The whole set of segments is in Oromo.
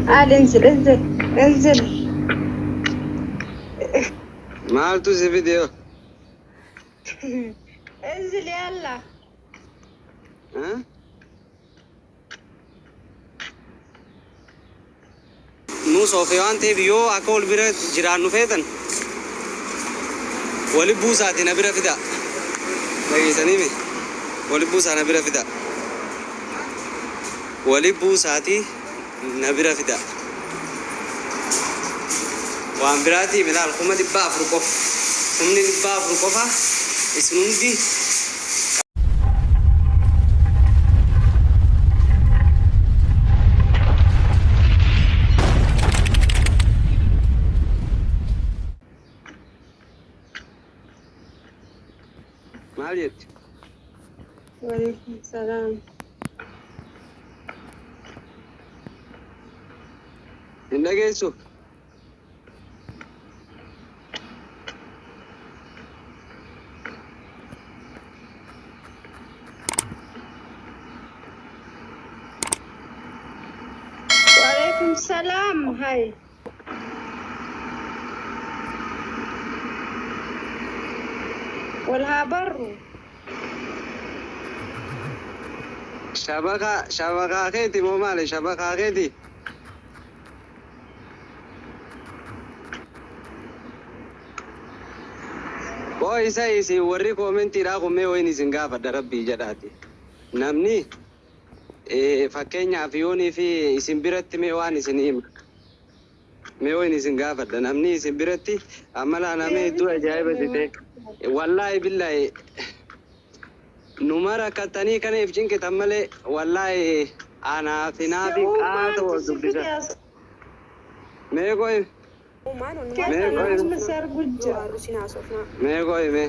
تعال انزل انزل انزل. Maaltu si fide yoo? انزل يلا. Nuu soofee waan ta'eef yoo akka wal bira jiraannu feetan wali buusaati na bira fidaa. Dhageessanii mi? Wali buusaa na bira fidaa. Wali buusaati na bira fidaa. Waan biraatii ilaal 400,000 qofa. 400,000 qofa isin hundi maal jetti? وعليكم السلام. Hin dhageessu? وعليكم السلام هاي والها برو. Shabakaa shabakaa keeti moo maali shabakaa keeti? Boo isa isin warri koomentiidhaa kun mee wayin isin gaafadha rabbii jedhaati. Namni fakkeenyaaf yoonii fi isin biratti mee waan isin hima. Mee wayin isin gaafadha namni isin biratti amma laalamee hedduu ajaa'iba ta'e. Wallaahi billaahi numa rakkattanii kana if cinqitan malee wallaahi anaa fi naafi qaata wal dubbisa. Mee qoy mee qoy Gujja. mee qoy mee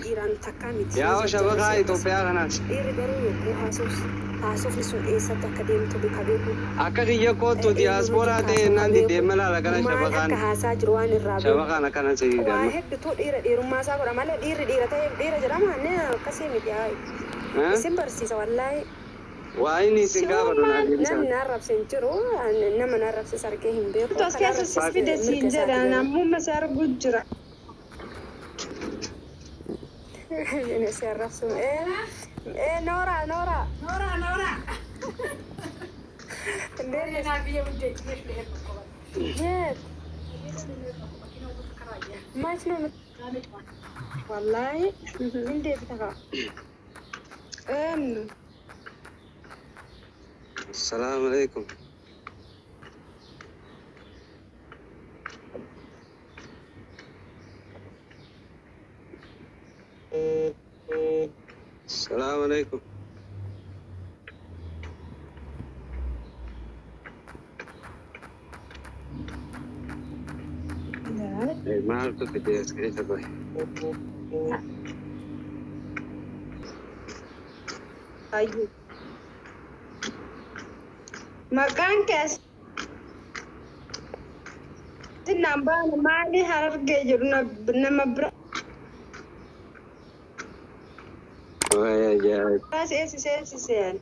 yaa shabakaa Itoophiyaa kanaas. Dhiirri garuu yogguu haasofs haasofni sun eessatti akka deemtu bika beeku. Akka kiyya kootu diyaaspooraa ta'e naan diddeemma laala kana Maal shabakaan akka haasaa jiru waan irraa beeku. shabakaan akkana Waa siidama. hedduutu dhiira dhiirummaa isaa godha malee dhiirri dhiira ta'eef dhiira jedhama inni akkasii miti haa. Isin barsiisa wallaahi. Waa inni isin gaafatu naa deebisaa. Namni na arrabse hin jiru nama na arrabses argee hin beeku. As Kan keessa si arrabses fide siin mirga isaati jedha garuu. namumma si arguu jira. Inni si arrabsu. Ee Noora Noora. Noora Noora. እንዴት ነሽ? የት መች ነው? ወላሂ እንዴት ተካ Eenyu? Assalaamu alaikum. Assalaamu alaikum. Maaltu fide as keessa qoy? Ayyu. Maqaan kee asitti naan baane maali harargee jedhu nama biraa Waay ajaa'iba. seensisee seensiseen.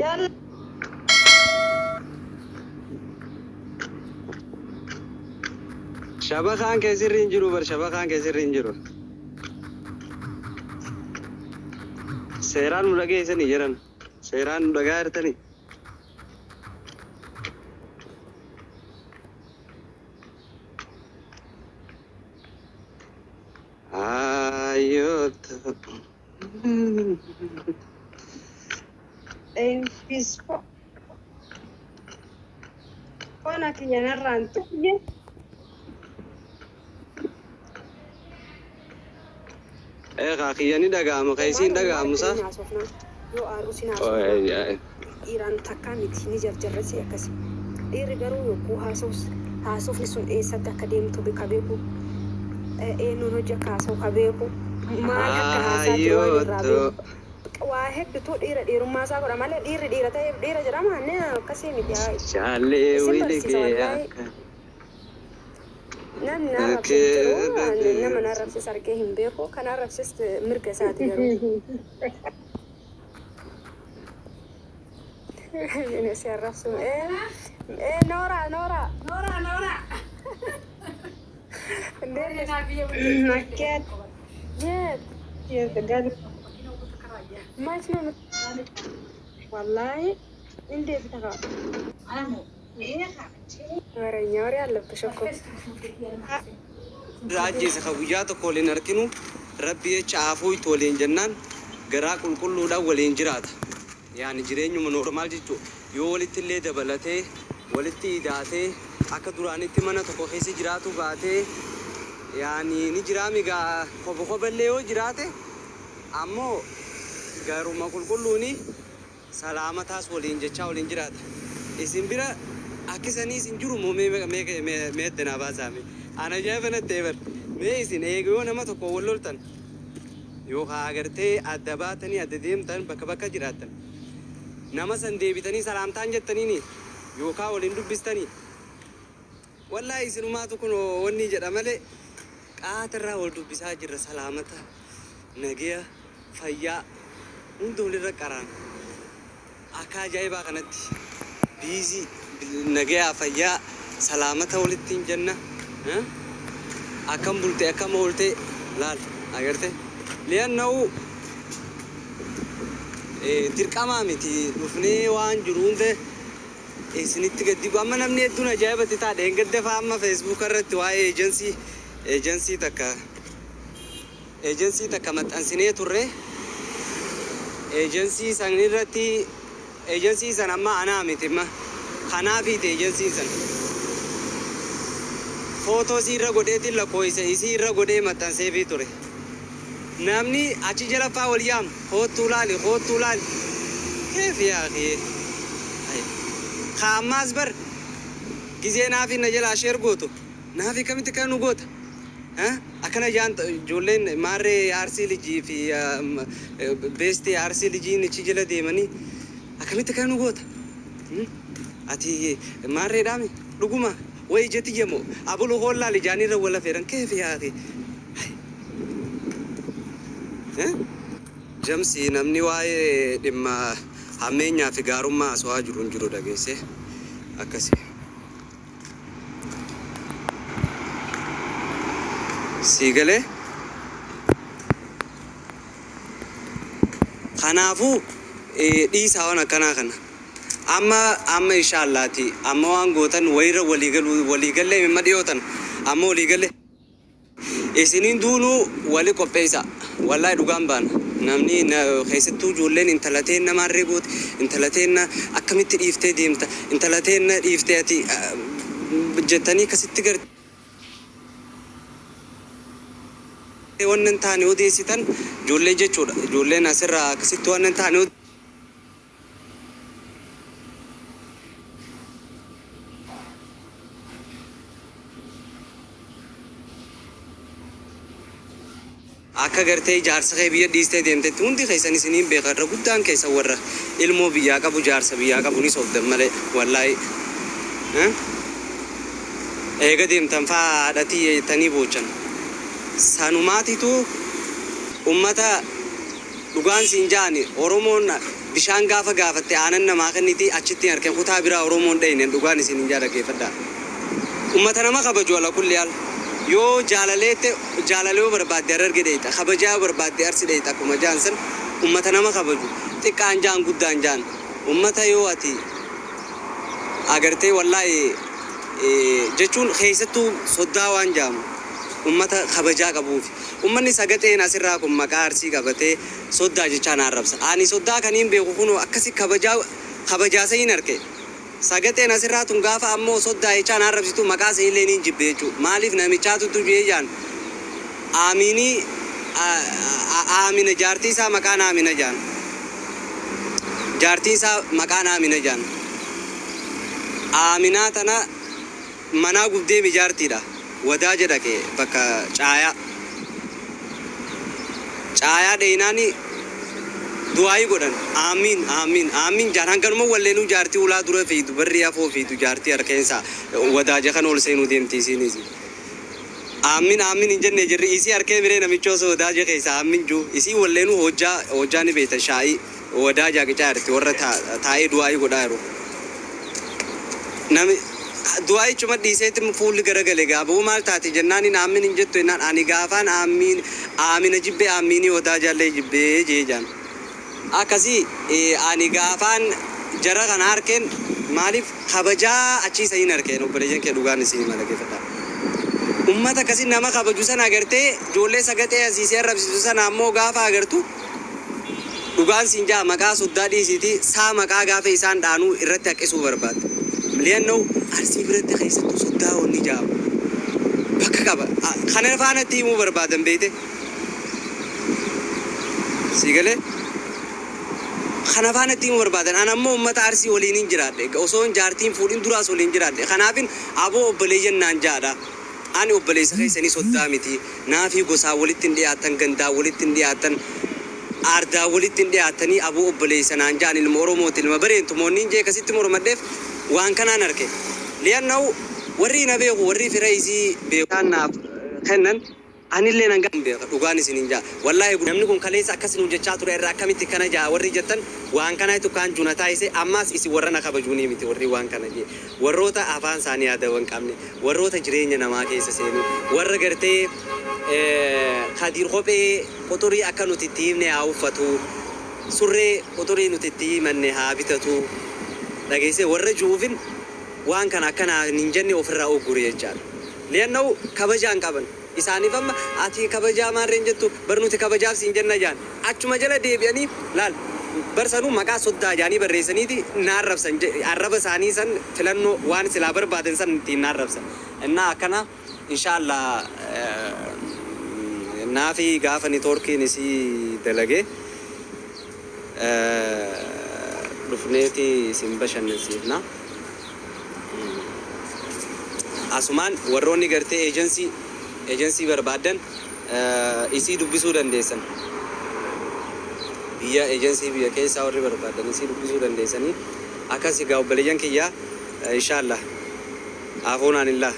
Yalla. Shabakaan kee sirri hin jiru bar shabakaan kee sirri hin jiru. Seeraan nu dhageessanii jiran. Seeraan nu dhagaa jirtanii. Ayyoota. Foon kiyya narraan tuqye. Eegaa kiyya ni dhaga'ama ka isiin dhaga'amu sa? Haasofna yoo aaru sin Waay haasofna. ajaa'iba. Dhiiraan takkaa miti ni jarjarrasi akkasi. Dhiirri garuu yogguu haasofs haasofni sun eessatti akka deemtu bika beeku. Eenyuun hojii akka haasa'u ka beeku. Maal akka haasaa jiru waan irraa Ayyoota. beeku. Waa hedduutu dhiira dhiirummaa isaa godha malee dhiirri dhiira ta'eef dhiira jedhama inni akkasii miti haa. Jaallee Isin wiili barsiisa kee wallaahi. akka. Namni na arrabse hin jiru nama na arrabses argee hin beeku. Kan arrabses mirga isaati garuu. Inni si arrabsu. Ee Noora Noora. Makiat የት የት መች ነው? ወላሂ እንዴት ተካ ወሬኛ ወሬ አለብሽ እኮ። Ajjeese ka guyyaa tokko waliin harkinu rabbi jecha afuutu waliin jennaan garaa qulqulluudhaan waliin jiraata. Yaani jireenyuma normal jechuudha. Yoo walitti illee dabalatee walitti idaatee akka duraanitti mana tokko keessa jiraatu baatee yaani ni jiraami gaa koba koballee yoo jiraate ammoo garuma qulqulluuni salaamataas waliin jechaa waliin jiraata. Isin bira akkisanii isin jiru moo mee mee mee mee addanaa baasaame. Ana ajaa'iba natti ta'e bar. Mee isin eega yoo nama tokko wal loltan yookaan agartee adda baatanii adda deemtan bakka bakka jiraattan nama san deebitanii salaamtaan jettaniini yookaan waliin dubbistanii wallaahi isinumaatu kun wanni jedha malee qaatarraa wal dubbisaa jirra salaamata nagaya fayyaa hunda walirra qaraan akka ajaa'ibaa kanatti biizii nagayaa fayyaa salaamata walitti hin jenna. Akkam bulte, akkam oolte, laal agarte li'annahu dirqamaa miti dhufnee waan jiru hunda isinitti gaddi. Amma namni hedduun ajaa'ibatti ta'a. Dheengadda fa'aa amma Facebook irratti waa'ee eejensii takka maxxansinee turre. Eejensii san irratti eejensii san amma anaa miti amma kanaafiiti. Eejensiin san footoo isii irra godheetiin lakkoofsa isii irra godhee maxxanseefii ture. Namni achi jala faa wal yaamu, "Koottuu laali, koottuu laali." Keef yaa akhi, kaammaas bar gizee naafi na jalaa share gootu naafi kamitti kan nu goota akkana jaan. Ijoolleen maarree Arsii lijii fi beestii Arsii lijiin achi jala deemanii akkamitti kan nu goota ati maarreedhaami dhuguma wayi ijatti jemo abulu hoollaa lijaanirra wala feeran. Keef yaa akhi Jamsi namni waa'ee dhimma hammeenyaa fi gaarummaa haasawaa jiru hin jiru, dhageesse akkasi. Sii galee? Kanaafuu dhiisaa waan akkanaa kana. Amma amma inshaallaati amma waan gootan wayirra waliigaluu waliigallee mimma dhiyootan amma waliigallee isiniin duunuu wali qopheessa. Wallaahi dhugaan baana. Namni keessattuu ijoolleen intalateen namaarree goote, intalateen akkamitti dhiiftee deemta, intalateen dhiiftee ati jettanii akkasitti gartee waan hin taane odeessitan ijoollee jechuudha. Ijoolleen asirraa akkasitti waan hin taane akka gartee jaarsa kee biyya dhiistee deemtetti hundi keessan isiniin beeka. Irra guddaan keessan warra ilmoo biyyaa qabu, jaarsa biyyaa qabu ni soobdan malee wallaahi. Eega deemtan faa haadhatii jettanii boochan. Sanumaatitu ummata dhugaan siin jaani. Oromoon bishaan gaafa gaafatte aanan namaa kenniti achitti hin argin kutaa biraa Oromoon dhayinen. Dhugaan isin hin jaa, dhaggeeffadhaa. Ummata nama kabaju ala kulli haal. Yoo jaalaleette jaalalee yoo barbaadde Hararge dheeyxa, kabajaa yoo barbaadde Arsi dheeyxa. Akkuma jaan san ummata nama kabaju, xiqqaan jaan guddaan jaan, ummata yoo ati agartee wallaahi jechuun keessattuu soddaa waan jaamu ummata kabajaa qabuufi. Ummanni sagaxeen asirraa kun maqaa Arsii qabatee soddaa jechaan arrabsa. Ani soddaa kaniin beeku kun akkasi kabajaa kabajaasa hin arke. Sagaxeen asirraa tun gaafa ammoo soddaa jechaan arrabsitu maqaa isa illee niin jibbe jechuudha. Maaliif namichaatu jee jaan Aaminii Aamina jaartii isaa maqaan Aamina jaan. Jaartii isaa maqaan Aamina jaan. Aaminaa tana manaa gubdee mijaartiidha. Wadaa jedha kee bakka caayaa. Caayaa dheeyinaani du'aayii godhan. Aamiin aamiin aamiin jaan hanganuma walleenuu jaartii ulaa dura fiidu barri afoo fiidu jaartii harkeensaa wadaaja kan ol seenuu deemti isiinis. Aamiin aamiin hin jenne jirri isii harkee miree namicha osoo wadaaja keessa aamiin juu isii walleenuu hojjaa hojjaa ni beektan shaayii wadaaja qicaa jirti warra taa'ee du'aayii godhaa jiru. Nami Du'aayichuma dhiiseetti fuulli garagale. Gaabuu maal taate jennaan hin aammin hin jettu jennaan, ani gaafaan aammiin aamina jibbee, aammiinii odaa jaallee jibbee jee jaan. Akkasii ani gaafaan jara kana harkeen maaliif kabajaa achiisa hin harkeen, obboleeyyan kee, dhugaan isin hima, dhaggeeffadhaa. Ummata akkasii nama kabaju sana agartee, ijoollee sagaxee asiisee arrabsiisu sana ammoo gaafa agartu, dhugaan siin jaa, maqaa soddaa dhiisiiti, saa maqaa gaafa isaan dhaanuu irratti haqqisuu barbaadde. Liyannoo Arsii biratti keessattuu soddaa wanni jaamu bakka qaba. Kana faanatti himuu barbaadan beeyte. Sii galee? Kana faanatti himuu barbaadan. Ana ammoo ummata Arsii waliin hin jiraadhe. Osoo hin jaartiin fuudhin duraas waliin jiraadhe. Kanaafin aboo obboleeyyan naan jaadha. Ani obboleessa keessanii soddaa miti. Naafii gosaa walitti hin dhiyaattan, gandaa walitti hin dhiyaattan, aardaa walitti hin dhiyaattanii, aboo obboleessa naan ja'an, ilma Oromooti, ilma bareentu moonniin jee akkasitti mormadheef waan kanaan arke. Li'annahu warri na beeku, warri fira isii beeku naaf kennan, anillee nan beeka, dhugaan isiniin ja'a. Wallaahi namni kun kaleessa akkas nuun jechaa ture irraa akkamitti kana ja'a warri jettan, waan kana kaan juna taasise. Ammaas isin warra na kabajuunii miti, warri waan kana jee warroota afaan isaanii yaadawwan hin qabne, warroota jireenya namaa keessa seenu, warra gartee Kadiir kophee quxurii akka nuti itti himne haa uffatu, surree quxurii nuti itti himanne haa bitatu, dhageessee warra ju'uufin waan kana akkanaa hin jenne ofirraa uggure jechaadha. Li'annahu kabajaa hin qaban. Isaaniif amma ati kabajaa maarreen jettu bar, nuti kabajaaf siin jenna jaan. Achuma jala deebi'anii laal, barsanuu maqaa soddaa jaanii barreessaniiti na arrabsan, arraba isaanii san filannoo waan silaa barbaadan san ittiin na arrabsan. Innaa akkana, inshaallah naafi gaafa networkiin isii dalage dhufneeti isin bashannansiifna. Asumaan warroonni gartee agency barbaaddan isii dubbisuu dandeessan. Biyya agency biyya keessaa warri barbaadan isii dubbisuu dandeessanii. Akkas egaa obboleeyyan kiyyaa, inshaallah afuunaan illaa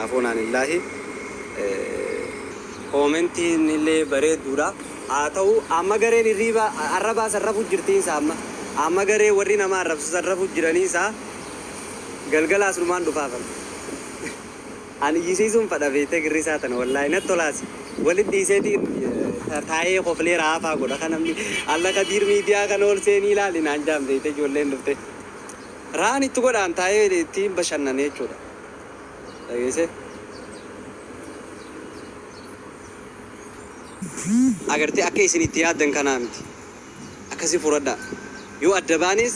afuunaan illaahi commentiin illee bareedduudha. Haa ta'u, amma gareen hirriiba arrabaa sarrafu jirtiinsa, amma garee warri nama arrabsu sarrafu jiraniinsa galgala asumaan dhufaafan. Ani iyyisiisuun fadha beektee, girrisaa tana wallaahi natti tolaasi. Walit dhiiseetiin taa'ee koflee raafaa godha kan namni alla Kadiir miidiyaa kana ol seenii ilaali naan jaan beektee, ijoolleen dhufte. Raan itti godhaan taa'ee ittiin bashannane jechuudha. Dhageessee? Agartee, akka isin itti yaaddan kanaa miti. Akkasi furadhaa. Yoo adda baanes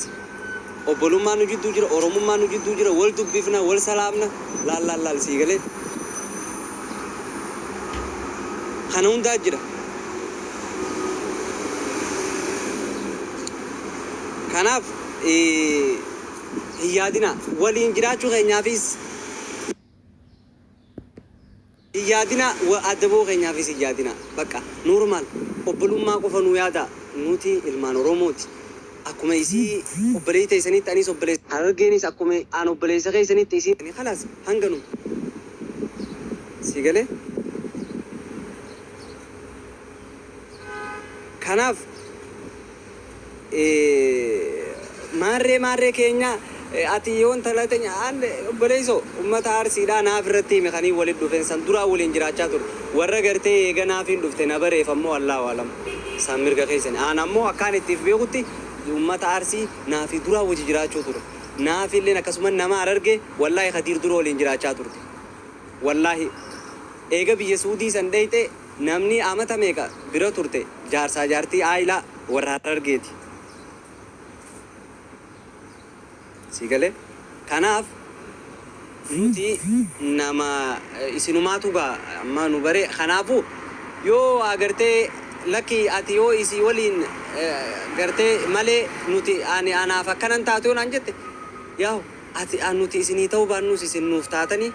obbolummaan nu jidduu jira, Oromummaan nu jidduu jira, wal dubbifna, wal salaamna, laal laal laal, sii galee. Kana hundaa jira. Kanaaf hin yaadina, waliin jiraachuu keenyaafis hin yaadina, adda ba'uu keenyaafis hin yaadina. Bakka normal obbolummaa qofa nu yaada, nuti ilmaan Oromooti. Akkuma isii obboleessa teessanitti anis obboleessa, Harargeenis akkuma aan obboleessa keessanitti isii kalaas hanganu, si galee. Kanaaf maarree maarree keenya ati yoon intala teenya aan obboleessoo ummata Arsiidhaa naaf irratti hime kanii walitti dhufeen san duraa waliin jiraachaa ture. Warra gartee eega naafiin dhufte na bareef ammoo Allahu alam, isaan mirga keessani. Aan ammoo akkaan ittiif beekutti ummata Arsii naafi duraa wajji jiraachuu ture. Naafi illeen akkasuma nama Hararge, wallaahi Kadiir dura waliin jiraachaa turte. Wallaahi eega biyya Suudii san dheeyxe namni amata meeqa bira turte, jaarsaa jaartii aayilaa warra Harargeeti. Si galee? Kanaaf nuti nama isinumaatu gaa amma nu bare. Kanaafu yoo agartee lakki ati yoo isii waliin gartee malee nuti ani anaaf akkanan taatu yoo naan jette, yaa'u ati nuti isinii ta'uu baannus isin nuuf taatanii,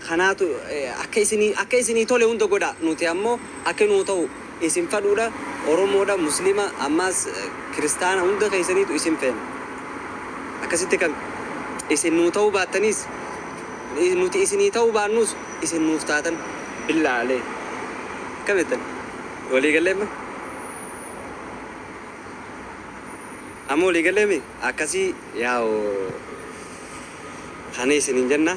kanaatu akka isinii tole hunda godha. Nuti ammoo akka nuu ta'u isin fadhuudha, Oromoodha, Muslima, ammaas Kiristaana, hunda keessaniitu isin feena. Akkasitti kan isin nuu ta'uu baattaniis, nuti isinii ta'uu baannus isin nuuf taatan, billaalee akkam jettan? Walii galleemma amma, walii galleemi akkasii yaa'u. Kana isinin jenna.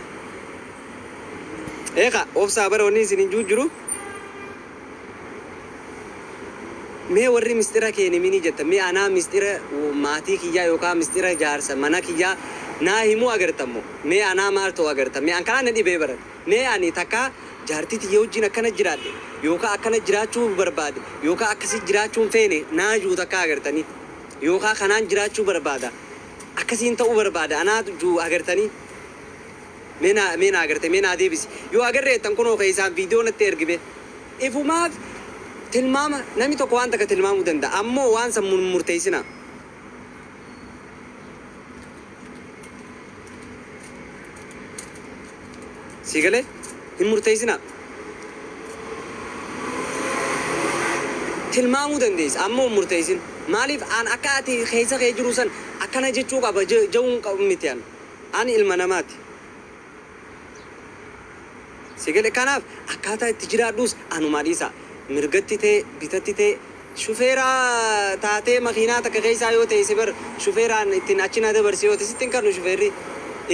Eeqa obsaa bara wanni isinin juu jiru. Mee warri mistira kee himini jetta mee anaa mistira maatii kiyyaa yookaan mistira jaarsa mana kiyyaa naa himuu agartammo mee anaa maal ta'u agarta mee an kana dhibee baran mee ani takka jaartii tiyya wajjin akkana jiraadhe yookaan akkana jiraachuu barbaade yookaan akkasii jiraachuu hin feene naa juu takka agartanii yookaan kanaan jiraachuu barbaada akkasiin ta'uu barbaada anaa juu agartanii. Mee naa mee naa agarte mee naa deebisi yoo agarreettan kunoo keessaan viidiyoo natti ergibe ifumaaf tilmaama namni tokko waan takka tilmaamuu danda'a ammoo waan san murteessina. Si galee hin murteessina. Tilmaamuu dandeessa ammoo hin murteessin maaliif an akka ati keessa kee jiru san akkana jechuu qaba jechuun qabu miti an ani ilma namaati. Si galee kanaaf akkaataa itti jiraadhus anumaa dhiisa mirgatti ta'e bitatti ta'e shufeera taatee makiinaa takka keessaa yoo ta'e si bar shufeeraan ittiin achi na dabarse yoo ta'e sitti hin kennu shufeerri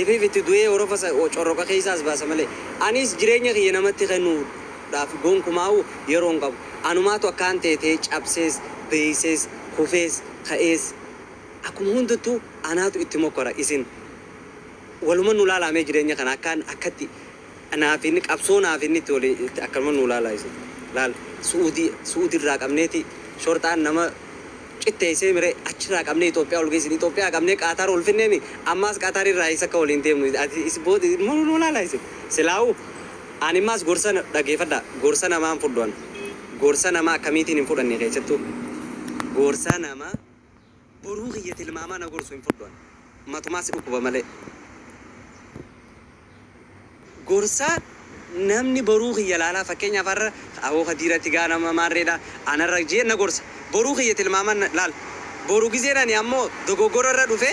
ifiif itti du'ee horofa corroqa keessaas baasa malee anis jireenya kiyya namatti kennuudhaaf gonkumaa'u yeroo hin qabu anumaatu akkaan ta'e ta'e cabsees beeysees kufees ka'ees akkuma hundattuu anaatu itti mokkora isin waluma nu laalamee jireenya kana akkaan akkatti naaf inni qabsoo naaf inni itti waliin itti akkanuma nu laalaa isin laal su'uudii su'uudirraa qabneeti shorxaan nama citteessee mire achirraa qabnee Itoophiyaa ol geessin Itoophiyaa qabnee Qaataar ol finneemi ammaas Qaataar irraa isa akka waliin deemnu ati is booda nu laalaa isin silaa'u ani ammaas gorsa dhageeffadha gorsa namaa hin fudhu gorsa namaa akkamiitiin hin fudhanne keessattuu gorsa namaa boruu kiyya tilmaamaa na gorsu hin fudhu matumaa si dhukkuba malee. Gorsa namni boruu kiyya laalaa fakkeenyaaf har'a awoo kadiiratti gaa nama maarreedha anarra jee na gorsa boruu kiyya tilmaaman laal boruu gizeen ani ammoo dogoggora irra dhufe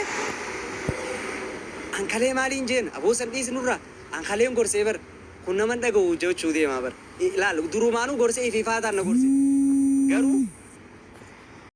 ankalee maaliin jeen aboo san dhiisi nurra ankaleen gorsee bar kun naman dhaga'u jechuu deemaa bar laal durumaanuu gorsee ififaataan na gorse garuu